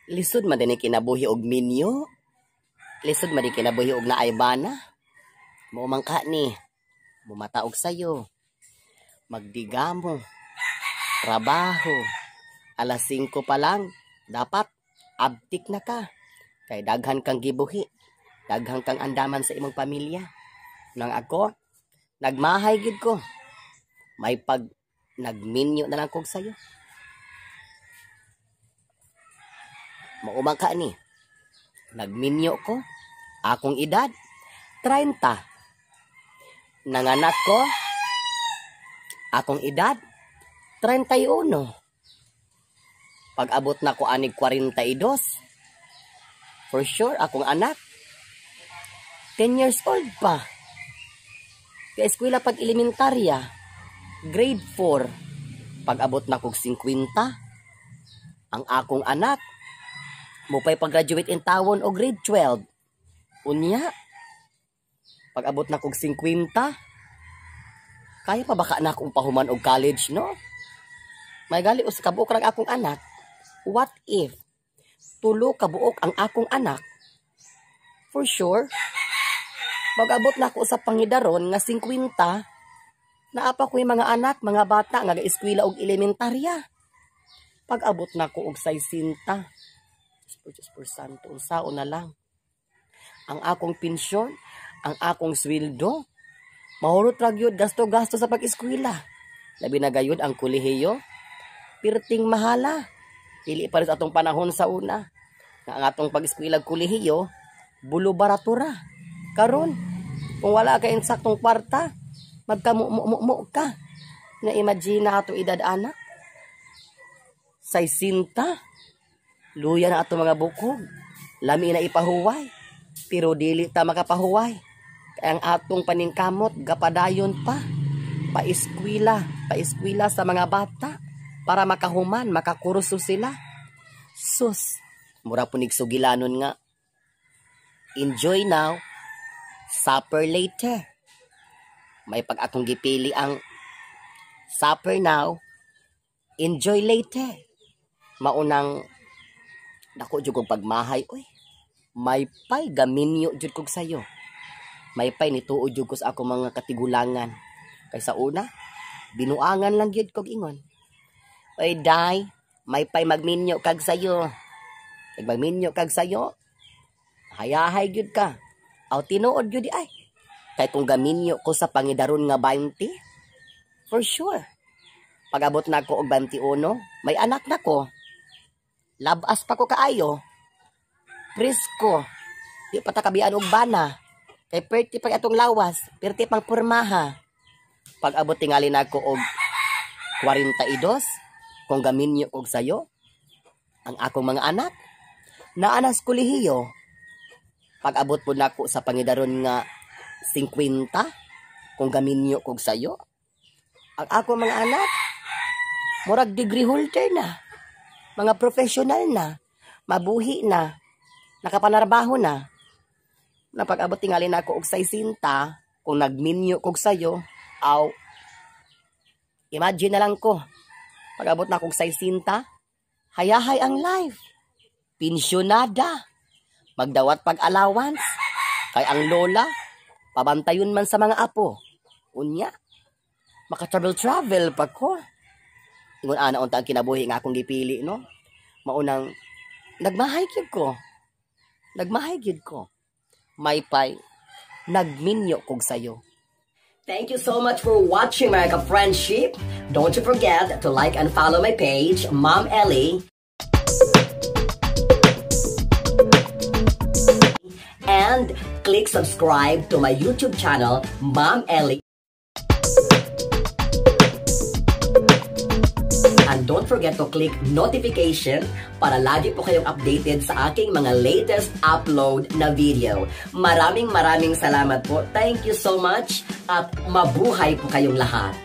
Lisod man din kinabuhi og minyo. Lisod man din kinabuhi og naay bana. Mao man ka ni mumata og sayo. Magdigamo. Trabaho. Alas 5 pa lang, dapat abtik na ka. Kay daghan kang gibuhi. Daghan kang andaman sa imong pamilya. Nang ako, nagmahay gid ko. May pag nagminyo na lang kog sayo. Mao man ka ni. Nagminyo ko. Akong edad, 30. Nanganak ko, akong edad, 31. Pag-abot na ko anig 42, for sure, akong anak, 10 years old pa. Kaya eskwela pag elementarya, grade 4. Pag-abot na kog 50, ang akong anak, mupay pag-graduate in tawon o grade 12. Unya, pag-abot na kog 50, kaya pa baka na akong pahuman og college, no? May gali o sa kabuok lang akong anak. What if tulo kabuok ang akong anak? For sure, pag-abot na ako sa pangidaron nga 50, naapa ko yung mga anak, mga bata nga ga-eskwela og elementarya. Pag-abot na ko og 60, Diyos por santo, unsaon na lang. Ang akong pensyon, ang akong sweldo, mahurot ra gyud gasto-gasto sa pag-eskwela. Labi na gayud ang kolehiyo, pirting mahala. Dili pa rin sa atong panahon sa una. Nga ang atong pag-eskwela kolehiyo, bulo barato ra. Karon, kung wala ka insaktong kwarta, magkamu-mu-mu ka. Na imagine na ato edad anak. 60. Luya na ato mga bukog. Lami na ipahuway. Pero dili ta makapahuway. Kaya ang atong paningkamot, gapadayon pa. Paeskwela, paeskwela sa mga bata para makahuman, makakurso sila. Sus, mura po nigsugilanon nga. Enjoy now, supper later. May pag akong gipili ang supper now, enjoy later. Maunang dako jud kog pagmahay, oy. May pay gaminyo jud kog sayo. May pay nituo jud ko sa ako mga katigulangan. Kay sa una, binuangan lang gyud kog ingon. Oy day, may pay magminyo kag sayo. Kag magminyo kag sayo, hayahay gyud ka. Aw tinuod gyud ay. Kay kung gaminyo ko sa pangidaron nga 20, for sure. Pag-abot na ako og 21, may anak na ko. Labas pa ko kaayo. Presko. Di pa ta kabian og bana. Kay perti pag atong lawas, perti pang pormaha. Pag-abot tingali na ako og 42, kung gaminyo og sayo, ang akong mga anak, naanas kolehiyo. Pag-abot po nako sa pangidaron nga 50, kung gaminyo kog sayo, ang akong mga anak, murag degree holder na, mga professional na, mabuhi na, nakapanarbaho na. Na pag-abot tingali na ako og 60, kung nagminyo kog sayo, aw, imagine na lang ko, pag-abot na akong 60, hayahay ang life. Pensyonada. Magdawat pag-allowance. Kay ang lola, pabantayon man sa mga apo. Unya, maka-travel-travel pa ko. Ingon ana unta ang kinabuhi nga akong gipili, no? Maunang, nagmahay gyud ko. Nagmahay gyud ko. May pay, nagminyo kog sayo. Thank you so much for watching, mga ka-friendship. Don't you forget to like and follow my page, Ma'am Ellie. And click subscribe to my YouTube channel, Ma'am Ellie. And don't forget to click notification para lagi po kayong updated sa aking mga latest upload na video. Maraming maraming salamat po. Thank you so much at mabuhay po kayong lahat.